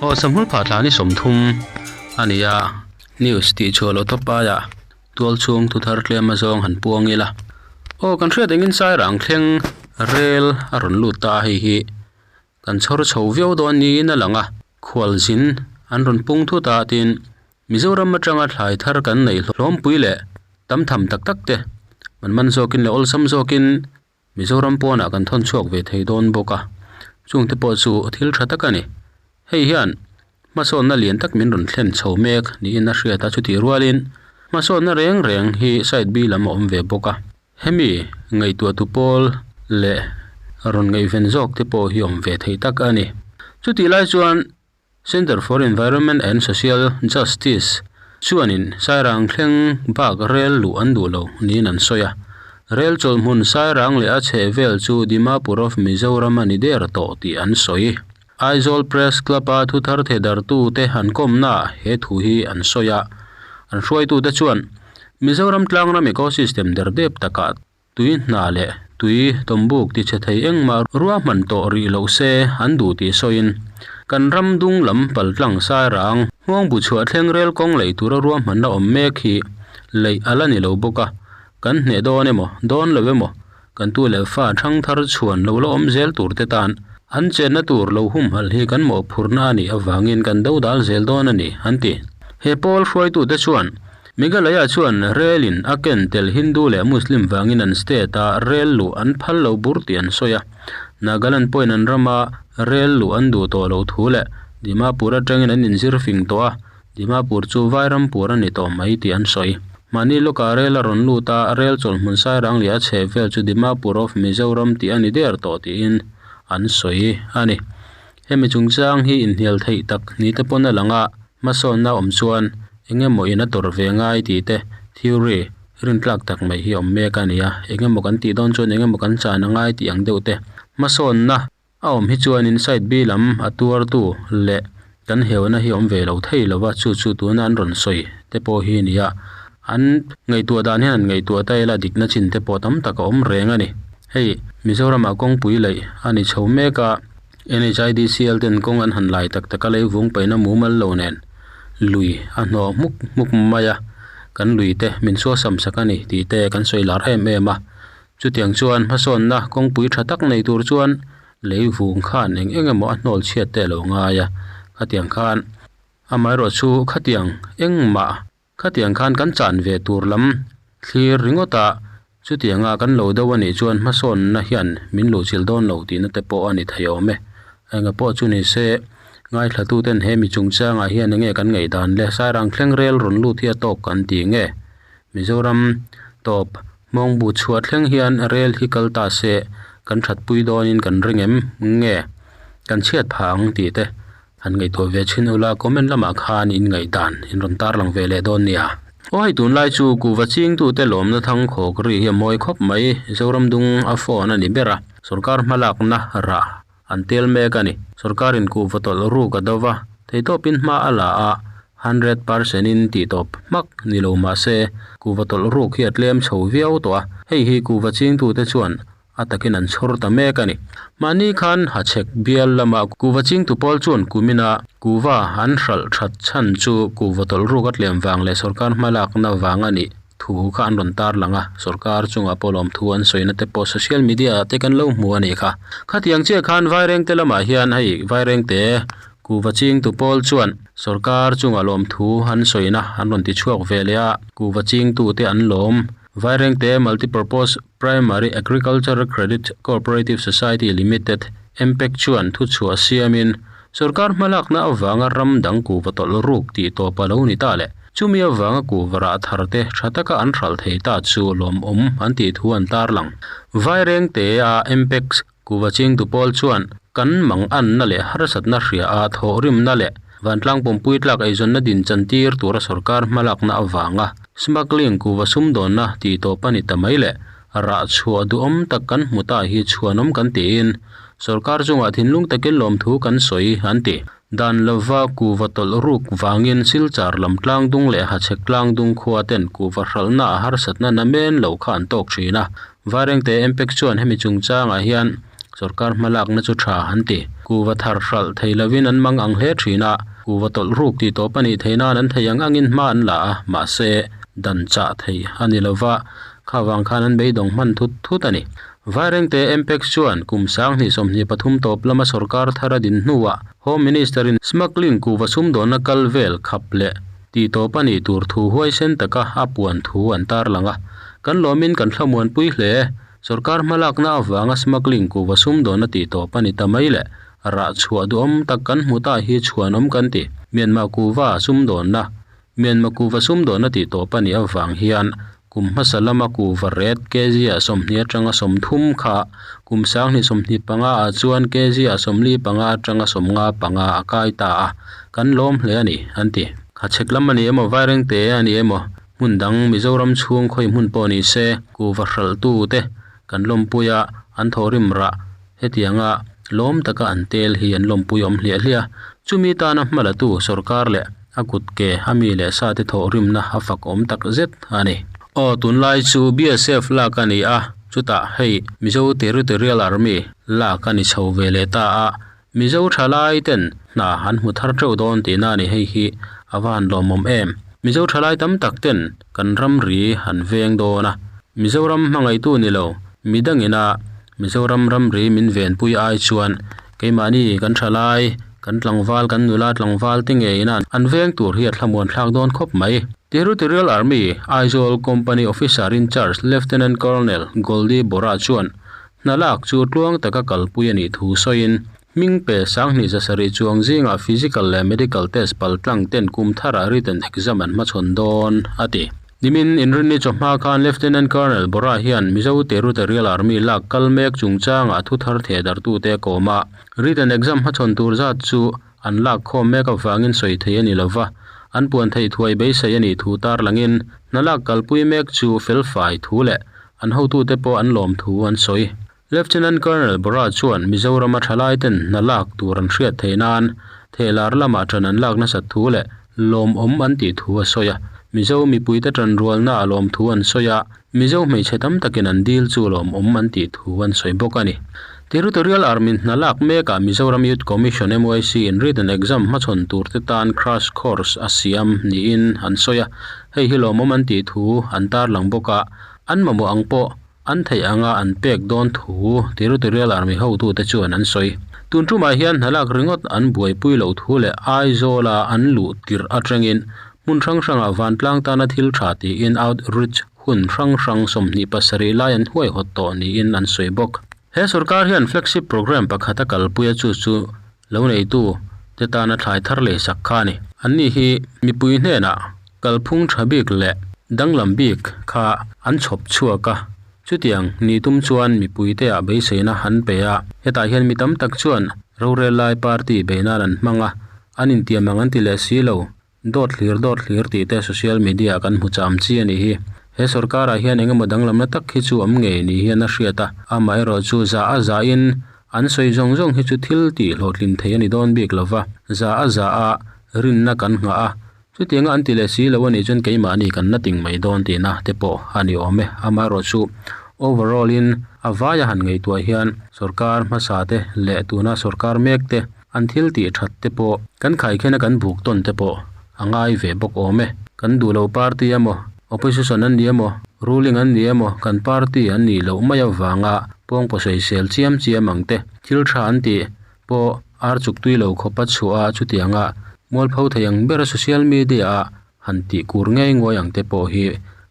Aw Samhul phah thla ni 30 a ni a, news tih chhuah loh tawp aiah tual chhung thu thar tlem a zawng han puang ila. Aw kan hriat engin Sairang thleng rel a rawn lut ta a hei hi kan chhawr chho viau dawn niin a lang a, khualzin an rawn pung thut a tin Mizoram atanga thlai thar kan neih hlawmpui leh tam tham tak tak te man man zawkin leh awlsam zawkin Mizoram pawnah kan thawn chhuak ve thei dawn bawk a, chungte pawh chu thil tha tak a ni. Hei hian hmasawnna lian tak min rawn thlen chho mek niin a hriat a, chutih rualin hmasawnna reng reng hi side B lam a awm ve bawk a. Hemi ngaihtuahtu pawl leh rawn ngaihven zawk te pawh hi awm ve thei tak a ni. Chutih lai chuan Centre for Environment and Social Justice chuanin Sairang thleng bak rel luh an duh lo niin an sawi a. Rel chawlhmun Sairang leh a chhehvel chu Dimapur of Mizoram a ni der tawh tih an sawi. Aizawl Press Club-a thuthar thehdartute an kawmnaah he thu hi an sawi a. An hruaitute chuan Mizoram tlangram ecosystem derdep takah Tui hna leh tui tawmbuk tichhe thei engmah ruahman tawh rih loh se an duh tih sawiin, kan ram dung lam paltlang sairang hmuangbu chhuah thleng rel kawng lei tura ruahmanna awm mek hi leih a la ni lo bawk a, kan hneh dawn emaw, dawn lo emaw, kan tu leh fa thang thar chhuan lo la awm zel tur te tan an chenna tur lo humhalh hi kan mawhphurhna a nih avangin kan dodal zel dawn a ni, an ti. He pawl hruaitute chuan Meghalaya chuan rel in a ken tel Hindu leh Muslim vangin an state a rel luh an phal lo bur tih an sawi a. Nagaland pawhin an rama rel luh an duh tawh lo thu leh Dimapur atangin an inzir fing tawh a, Dimapur chu Vairampur a ni tawh mai tih an sawi. Mahni lawkah rel a rawn lut a, rel chawlhmun Sairang leh a chheh vel chu Dimapur of Mizoram tih a ni der tawh tiin an sawi a ni. Hemi chungchang hi inhnial theih tak ni te pawn a lang a, hmasawnna awm chuan eng emaw in a tawrh ve ngai tih te theory rintlak tak mai hi a awm mek a ni a, eng emaw kan tih dawn chuan eng emaw kan chan a ngai tih ang deuh te hmasawnna a awm hi chuanin side B lam a tuartu leh kan heuhna hi awm ve lo thei lo va, chu chu tuna an rawn sawi te pawh hi a ni a, an ngaihtuah dan hian an ngaihtuah ta ila dikna chin te pawh tam tak a awm reng a ni. Hei Mizoramah kawngpui laih a ni chho mek a. NHIDCL ten kawng an han lai tak tak a leivung paihna mumal lo nen lui a hnawh hmuk hmuk mai a, kan lui te min suasam sak a ni tih te kan sawi lar em em a. Chutiang chuan hmasawnna kawngpui tha tak nei tur chuan leivung khan eng eng emaw a hnawl chhiat te a lo ngai a, khatiang khan amaherawh chu khatiang engmah Khatiang khan kan chan ve tur lam thlir ringawt a, chutianga kan lo deuh a nih chuan hmasawnna hian min luhchilh dawn lo tihna te pawh a ni thei awm e. Enga pawh chu ni se, ngaithlatuten he mi chungchangah hian enge kan ngaihdan le Sairang thleng rel rawn lut hi a tawk kan ti nge? Mizoram tawp hmawngbu chhuah thleng hian rel hi kal ta se kan thatpui dawnin kan ring em nge? Kan chhiat phah ang tih te Han ngaihtuah ve thin ula, comment lamah khan in ngaihdan in rawn tarlang ve leh dawn nia. Aw hei tunlai chu kuhva chingtute lawmna thang khawk ri hi a mawi khawp mai, Zoram dung a phone a ni ber a, sorkar hmalakna rah an tel mek a ni. Sorkarin kuhva tawlh ruk a do va, theitawpin hma a la a, 100% in tihtawp hmak ni lo mahse kuhva tawlh ruk hi a tlem chho viau tawh a, hei hi kuhva chingtute chuan a takin an chhawr ta mek a ni. Mahni khan Hachhek bial lama kuhva chingtu pawl chuan kumina kuhva an hralh that chhan chu kuhva tawlh ruk a tlem vang leh sorkar hmalakna vang a nih thu kha an rawn tarlang a, sorkar chungah pawh lawmthu an sawina te pawh social media ah te kan lo hmu a nih kha. Khatiang chiah khan Vairengte lamah hian hei Vairengte kuhva chingtu pawl chuan sorkar chungah lawmthu an sawina an rawn tichhuak ve leh a, kuhva chingtute an lawm. Vairengte Multipurpose Primary Agricultural Credit Cooperative Society Limited, MPACC, chuan thuchhuah siamin sorkar hmalakna avanga ram dang kuhva tawlh ruk tih tawp a lo ni ta leh chumi avanga kuhva rah thar te tha taka an hralh thei ta chu lawmawm an tih thu an tarlang. Vairengte a MPACC kuhva chingtu pawl chuan kan mang anna leh harsatna hria a thawhrimna leh vantlang pumpui tlak eizawnna din chantir tura sorkar hmalakna avanga Smuggling kuhva sumdawnna tih tawp a ni ta mai le, rah chhuah duhawm tak kan hmu ta hi chhuanawm kan tiin sorkar chungah thinlung takin lawmthu kan sawi an ti. Dan lova kuhva tawlh ruk vangin Silchar lam tlangdung leh Hachhek tlangdung khua ten kuhva hralhna a harsatna namen lo kha an tawk thin a. Vairengte MPEC chuan hemi chungchangah hian. Sorkar hmalakna chu tha an ti. Kuva thar hralh thei lovin an mang ang hle thin a, kuva tawlh ruk tih tawp a nih theih nan an thei ang angin hma an la a, mahse, dan chah theih a ni lova, kha vang khan an beidawng hman thut thut a ni. Vairengte MPEC chuan kum 2023 tawp lama sorkar thar a din hnuah Home Minister-in smuggling kuva sumdawnna kal vel khap leh tih tawp a nih tur thu huaisen taka a puan thu an tarlang a, kan lawmin kan thlamuanpui hle. Sorkar hmalakna avanga smuggling kuva sumdawnna tih tawp a ni ta mai le, rah chhuah duhawm tak kan hmu ta hi chhuanawm kan ti. Myanmar kuva sumdawnna Myanmar kuva sumdawnna tih tawp a nih avang hian kum hmasa lama kuva ret kg ah 20 atanga 30 kha kum 2025 ah chuan kg ah 45 atanga 55 a kai ta a, kan lawm hle a ni, an ti. Khachhek lam a ni emaw Vairengte a ni emaw Hmun dang Mizoram chhung khawi hmun pawh ni se kuva hralhtu te kan lawmpui a, an thawhrim rah hetianga lawm taka an tel hi an lawmpui awm hliah hliah a. Chumi tana hmalatu sorkar leh a kut ke a mi leh sa te thawhrimna a fak awm tak zet a ni. Aw tunlai chu BSF lak a ni a, chutah hei Mizo Territorial Army lak a ni chho ve leh ta a, Mizo thalai ten hna an hmu thar teuh dawn tihna a ni hei hi a va han lawmawm em. Mizo thalai tam tak ten kan ramri an veng dawn a, Mizoram hmangaihtu ni lo midangina Mizoram ramri min venpui ai chuan keimahni kan thalai, kan tlangval, kan nula tlangval te ngeina an veng tur hi a thlamuan thlak dawn khawp mai. Territorial Army, Aizawl Company Officer in Charge Lieutenant Colonel Goldie Bora chuan Hna lak chu tluang taka kalpui a nih thu sawiin, hming pe 2700 chuang zingah physical leh medical test paltlang ten kum tharah written exam an hmachhawn dawn, a ti. Nimin Inrinni chawhma khan Lieutenant Colonel Bora hian Mizo Territorial Army lak kal mek chungchangah thu thar theh darhtute a kawm a, written exam hmachhawn tur zat chu an lak khawm mek avangin sawi thei a ni lova, an puan theih thuai beisei a nih thu tarlangin hna lak kalpui mek chu felfai thu leh An hotute pawh an lawm thu an sawi. Lieutenant Colonel Bora chuan Mizorama thalaiten hna lak tur an hriat theih nan thehlar lamah ṭan an lak nasat thu leh lawmawm an tih thu a sawi a. Mizo mipuite ṭanrualna a lawm thu an sawi a, Mizo hmeichhe tam takin an dil chu lawmawm an tih thu an sawi bawk a ni. Territorial Army hna lak mekah Mizoram Youth Commission, MYC, in written exam hmachhawn turte tan crash course a siam niin an sawi a, hei hi lawmawm an tih thu an tarlang bawk a. An mamawh ang pawh an theih anga an pek dawn thu Territorial Army hotute chuan an sawi. Tun tumah hian hna lak ringawt an buaipui loh thu leh Aizawla an luh tirh atangin hmun hrang hrangah vantlang tana thil tha tiin outreach hun hrang hrang 27 lai an huaihawt tawh niin an sawi bawk. He sorkar hian flagship programme pakhat a kalpui a chu chu Lo neitu te tana thlai thar lei sak kha a ni. Anni hi mipui hnenah kalphung tha bik leh danglam bik kha an chhawp chhuak a, chutiang ni tum chuan mipui te ah beiseina an pe a. Hetah hian mi tam tak chuan rorel lai party bei nan an hmang a, an intiam ang an ti leh si lo. Dawt hlir dawt hlir tih te social media ah kan hmu cham chi a nih hi. He sorkar ah hian engemaw danglamna tak hi chu awm ngei ni hian a hriat a, amaherawh chu za a za in an sawi zawng zawng hi chu thil tih hlawhtlin thei a ni dawn bik lova, za a za a rinna kan nghah a, chutianga an ti leh si lo a nih chuan keimahni kan la ting mai dawn tihna te pawh a ni awm e. Amaherawh chu overall in a vaia han ngaihtuah hian sorkar hmasa te leh tuna sorkar mek te, An thil tih that te pawh kan khaikhen a kan buk tawn te pawh a ngai ve bawk awm e. Kan duh lo party emaw, opposition an ni emaw, ruling an ni emaw kan party an nih loh mai avanga pawngpaw sawisel chiam chiam ang te, thil tha an tih pawh ar chuk tui lo khawpa chhuah a chutianga mualpho thei ang bera social media ah Han tih kur ngei nguai ang te pawh hi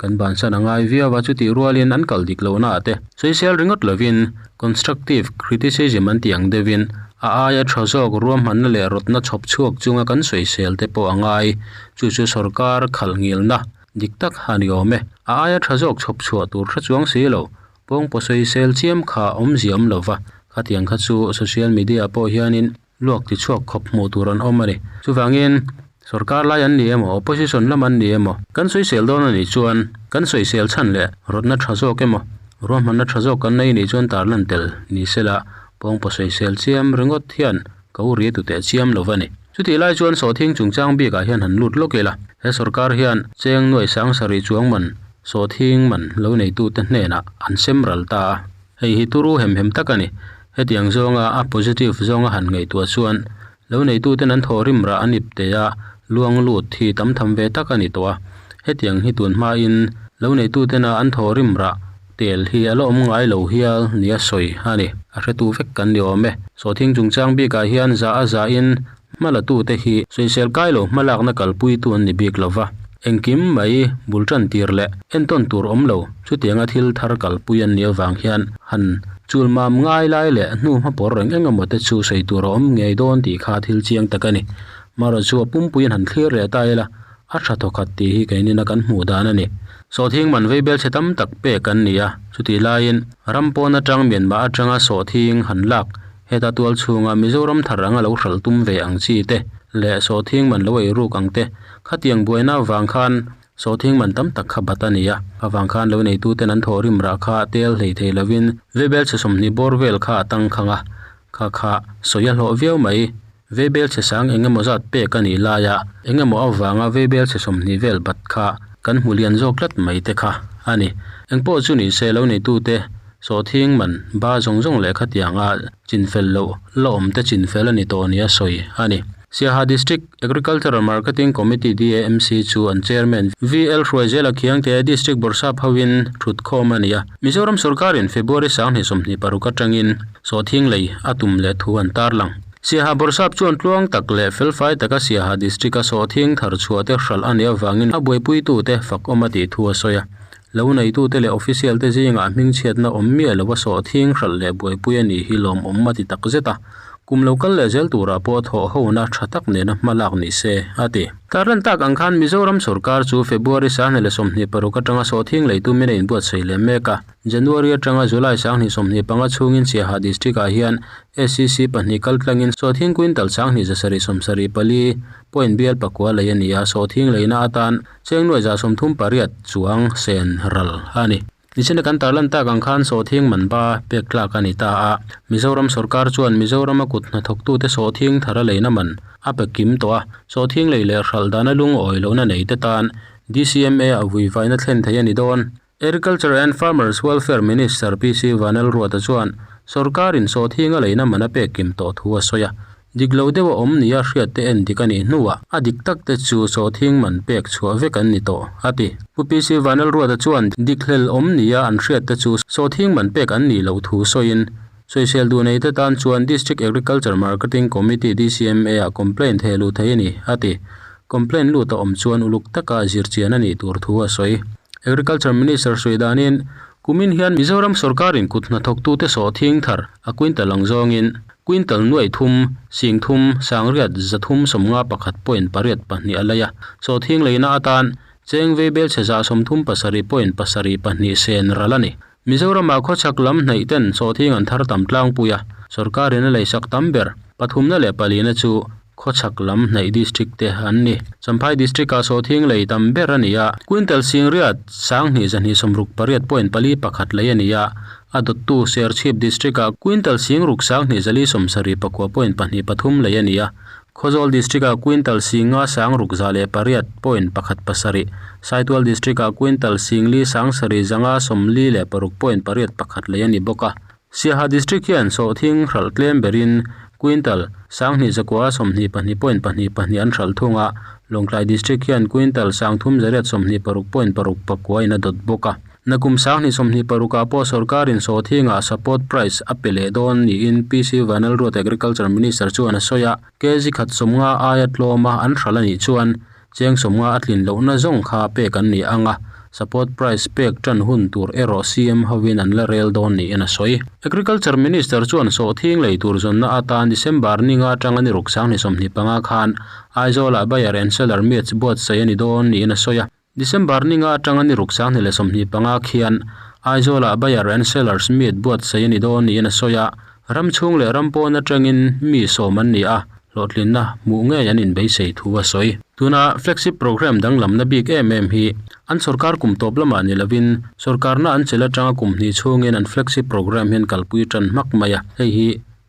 kan bansan a ngai viau a, chutih rualin an kal dik lohna ah te sawisel ringawt lovin constructive criticism an tih ang deuhin a aia tha zawk ruahmanna leh rawtna chhawp chhuak chunga kan sawisel te pawh a ngai. Chu chu sorkar khalh ngilna dik tak a ni awm e. A aia tha zawk chhawp chhuah tur hre chuang si lo, pawngpaw sawisel chiam kha awmzia awm lova, khatiang kha chu social media pawh hianin Luak ti chhuak khawp hmuh tur an awm a ni. Chuvangin, sorkar lai an ni emaw, opposition lam an ni emaw, kan sawisel dawn a nih chuan kan sawisel chhan leh rawtna tha zawk emaw, ruahmanna tha zawk kan nei nih chuan tarlan tel ni sela, pawngpaw sawisel chiam ringawt hian ka u ria tute chiam lo va ni. Chutih lai chuan sawhthing chungchang bikah hian han lut lawk ila, he sorkar hian cheng nuai 7000 chuang man sawhthing man lo neitute hnenah an sem ral ta a. Hei hi turu hem hem tak a ni. Hetiang zawnga a positive zawnga han ngaihtuah chuan lo neituten an thawhrim rah an ip teh a, luang lut hi tam tham ve tak a ni tawh a. Hetiang hi tun hmain lo neitutena an thawhrim rah tel hi a la awm ngai lo hial nia sawi a ni. A hretu vek kan ni awm e. Sawhthing chungchang bikah hian za a zain Hmalatute hi sawisel kai lo hmalakna kalpuitu an ni bik lo va, engkim mai bul tan tir leh entawn tur awm lo chutianga thil thar kalpui an nih avang hian han chul mam ngai lai leh hnu hmapawr reng eng emaw te chu sawi tur a awm ngei dawn tih kha thil chiang tak a ni. Marawh chu a pumpuiin han thlir leh ta ila a tha thawkhat tih hi keinin a kan hmuh dan a ni. Sawhthing man veibel chhe tam tak pek an ni a, chutih laiin ram pawn atang Myanmar atanga sawhthing han lak Heta tual chhunga Mizoram thar anga lo hralh tum ve ang chi te leh sawhthing man lo ei ruk ang te, khatiang buaina avang khan sawhthing man tam tak kha bat a ni a, avang khan lo neituten an thawh rim rah kha tel hlei thei lovin Vebel chhe 20 bawr vel kha a tang khang a, kha kha sawi a hlawh viau mai. Vebel chhe sang eng emaw zat pek a nih laia eng emaw avanga Vebel chhe 20 vel bat kha kan hmu lian zawk tlat mai te kha a ni. Engpawh chu ni se lo neitute Sawhthing man ba zawng zawng leh khatianga chinfel loh la awm te chinfel a ni tawh nia sawi a ni. Siaha District Agricultural Marketing Committee, DAMC, chu an Chairman VL Hruaizela Khiangte District Bawrhsap hoin thutkhawm a ni a. Mizoram sawrkarin February 2026 atangin sawhthing lei a tum leh thu an tarlang. Siaha Bawrhsap chuan tluang tak leh felfai taka Siaha District-a sawhthing thar chhuah te hralh a nih avangin a buaipuitute fakawm a tih thu a sawi a. Lo neitute leh official te zingah hmingchhiatna awm miah lo a sawhthing hralh leh buaipui a nih hi lawmawm a ti tak zet a, kum lo kal leh zel turah pawh thawh hona tha tak nena hma lak ni se, a ti. Tarlan tak ang khan Mizoram sawrkar chu February 2026 atanga sawhthing leitu min a inbuatsaih leh mek a, January atanga July 2025 chhungin Siaha District-ah hian SCC pahnih kaltlangin sawhthing quintal 2774 point bial pakua lei a ni a, sawhthing leina atan Cheng nuai 38 chuang sen ral a ni. Nichina kan tarlan tak ang khan sawhthing man ba pek tlak a ni ta a. Mizoram sawrkar chuan Mizorama kut hnathawktute sawhthing thar a leina man a pe kim tawh a. Sawhthing lei leh hralh dana lungawi lohna nei te tan DCMA a vuivaina thlen thei a ni dawn. Agriculture and Farmers Welfare Minister PC Vanlalruata chuan sawrkarin sawhthing a leina man a pek kim tawh thu a sawi a. Dik lo deuh a awm nia hriat te en dik a nih hnuah a dik tak te chu sawhthing man pek chhuah vek an ni tawh, a ti. Pu PC Vanlalruata chuan dik hlel awm nia an hriat te chu sawhthing man pek an nih loh thu sawiin sawisel duh nei te tan chuan District Agriculture Marketing Committee, DCMA, ah complaint theh luh thei a ni, a ti. Complaint lut a awm chuan uluk taka zirchian a nih tur thu a sawi. Agriculture Minister sawi danin, kumin hian Mizoram sawrkarin kut hnathawktute sawhthing thar a quintal ang zawngin quintal nuai thum, sing thum, sangriat 351 point pariat pahnih a lei a. Sawhthing leina atan cheng veibelchhe 37 point pasarih pahnih sen ral a ni. Mizoramah khawchhak lam hnaih ten sawhthing an thar tam tlangpui a, sawrkarin a leisak tam ber pathumna leh palina chu khawchhak lam hnaih district te an ni. Champhai district-ah sawhthing lei tam ber a ni a, quintal singriat 2268 point pali pakhat lei a ni a, a dawttu Serchhip district-ah quintal singruk 2479 point pahnih pathum lei a ni a, Khawzawl District-ah quintal singa sang ruk 108 point pakhat pasarih, Saitual District-ah quintal singli sang sarih zanga sawmli leh paruk point pariat pakhat lei a ni bawk a. Siaha District hian sawhthing hralh tlem berin quintal 2924 point pahnih pahnih an hralh thung a, Lawngtlai District hian quintal 3826 point paruk pakua in a dawt bawk a. Nakum 2026 ah pawh sawrkarin sawhthingah support price a pe leh dawn niin PC Vanlalruat Agriculture Minister chuan a sawi a, kg khat 50 aia tlawma an hralh a nih chuan cheng 50 a tlin lohna zawng kha pek an ni ang a, support price pek tan hun tur erawh CM hovin an la rel dawn niin a sawi. Agriculture Minister chuan sawhthing lei tur zawnna atan December ninga atanga ni ruk 2025 khan Aizawlah Buyer and Seller Meet buatsaih a ni dawn niin a sawi a. December ninga atanga ni ruk 2025 khian Aizawlah Buyer and Sellers Meet buatsaih a ni dawn niin a sawi a, ram chhung leh ram pawn atangin mi sawm an ni a, hlawhtlinna hmuh ngei an inbeisei thu a sawi. Tuna flagship programme danglamna bik em em hi an sawrkar kum tawp lamah ni lovin sawrkarna an chel atanga kum hnih chhungin an flagship programme hian kalpui tan hmak mai a, hei hi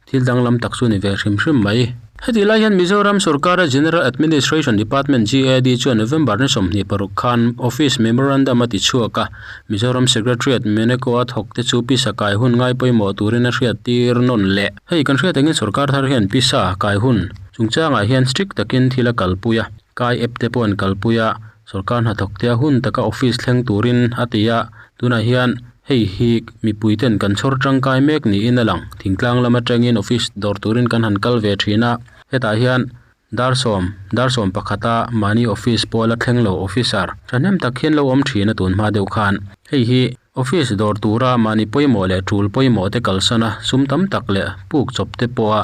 thil danglam tak chu ni ve hrim hrim mai. Hetih lai hian Mizoram sorkara General Administration Department, GAD, chuan November ni 26 khan Office Memorandum a ti chhuak a, Mizoram Secretariat Meneco-a thawk te chu pisa kai hun ngai pawimawh turin a hriat tir nawn leh. Hei kan hriat angin sorkar thar hian pisa kai hun chungchangah hian strict takin thil a kalpui a, kai app te pawh an kalpui a, sorkar hnathawk te a hun taka office thleng turin a ti a, tunah hian Hei hi mipuiten kan chhawr tangkai mek niin a lang. Thingtlang lam atangin office dawr turin kan han kal ve thin a, hetah hian dar sawm, dar sawm pakhata mahni office pawh la thleng lo officer thahnem tak hian lo awm thin a tun hma deuh khan. Hei hi office dawr tura mahni pawimawh leh tul pawimawh te kalsan a, sum tam tak leh puk chawp te pawha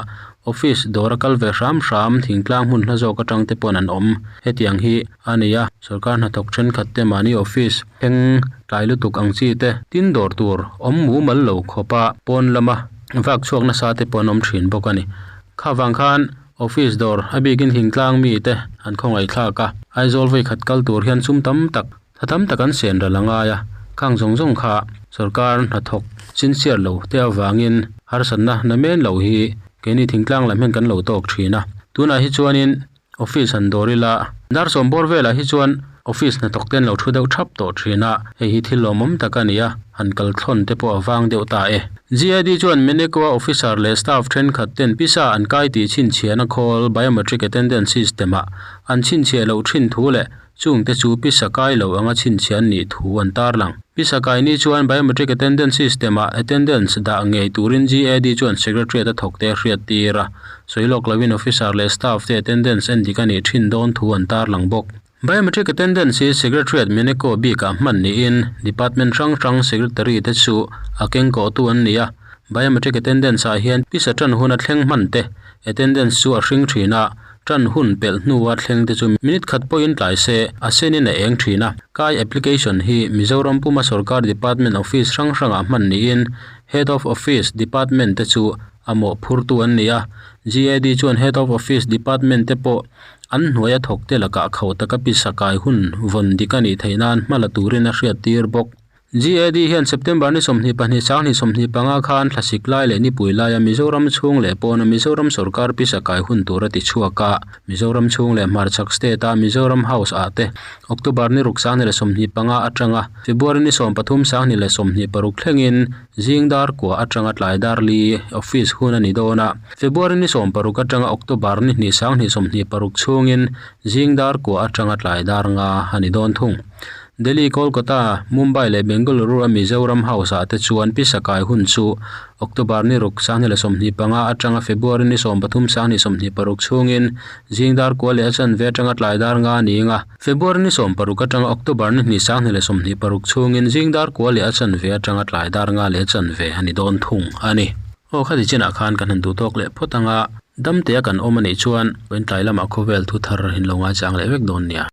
office dawra kal ve hram hram thingtlang hmun hla zawk atang te pawn an awm. Hetiang hi a nei a, sorkar hnathawk thenkhat te mahni office thleng tlai lutuk ang chi te tin dawr tur awm mumal lo khawpa pawn lama vak chhuak nasa te pawh an awm thin bawk a ni. Kha vang khan office dawr a bikin thingtlang mi te an khawngaih thlak a, Aizawl vawikhat kal tur hian sum tam tak tha tam tak an sen ral a ngai a, khang zawng zawng kha sorkar hnathawk chinchhiat lo te avangin harsatna na men lo hi keini thingtlang lam hian kan lo tawk thin a, tunah hi chuanin Office han dawr ila, dar sawm bawr velah hi chuan office hnathawk te an lo thu deuh thap tawh thin a, hei hi thil lawmawm tak a ni a, han kal thlawn te pawh a vang deuh ta e. GID chuan Menekoa officer leh staff thenkhat ten pisa an kai tih chhinchhiahna khawl biometric attendance system-ah an chhinchhiah loh thin thu leh Chungte chu pisa kai lo anga chhinchhiah an nih thu an tarlang. Pisa kai ni chuan Biometric Attendance System-ah attendance dah ngei turin GAD chuan Secretariat a thawkte a hriat tir a. Sawi lawk loin officer leh staff te attendance en dik a nih thin dawn thu an tarlang bawk. Biometric Attendance hi Secretariat Meneco bikah hman niin Department hrang hrang Secretary te chu a kengkawhtu an ni a. Biometric Attendance ah hian pisa tan huna thleng hman te attendance chu a hring thin a, Tan hun pelh hnua thleng te chu minute khat pawhin tlai se, a senin a eng thin a. Kai application hi Mizoram puma sorkar department office hrang hrangah hman niin Head of Office Department te chu a mawhphurtu an ni a. GAD chuan Head of Office Department te pawh an hnuaia thawk te lakah khauh taka pisa kai hun vawn dik a nih theih nan hma la turin a hriattir bawk. GAD hian September ni 22 sanghnih 25 khan thlasik lai leh nipui laia Mizoram chhung leh pawna Mizoram sorkar pisa kai hun tur a ti chhuak a. Mizoram chhung leh hmarchhak state-a Mizoram House ah te October ni ruk sanghnih leh 25 atanga February ni 13 sanghnih leh 26 thlengin zing dar kua atanga tlai dar li office hun a ni dawn a. February ni 16 atanga October ni hnih sanghnih 26 chhungin zing dar kua atanga tlai dar nga a ni dawn thung. Delhi, Kolkata, Mumbai leh Bengaluru a Mizoram House ah te chuan pisa kai hun chu October ni ruk 2025 atanga February ni 13 2026 chhungin zing dar kua leh a chanve atanga tlai dar nga a ni ang a, February ni 16 atanga October ni hnih 2026 chhungin zing dar kua leh a chanve atanga tlai dar nga leh a chanve a ni dawn thung a ni. Aw khati chinah khan kan han duh tawk leh phawt ang a, damtea kan awm a nih chuan vawiin tlai lamah khawvel thu thar in lo ngaichang leh vek dawn nia.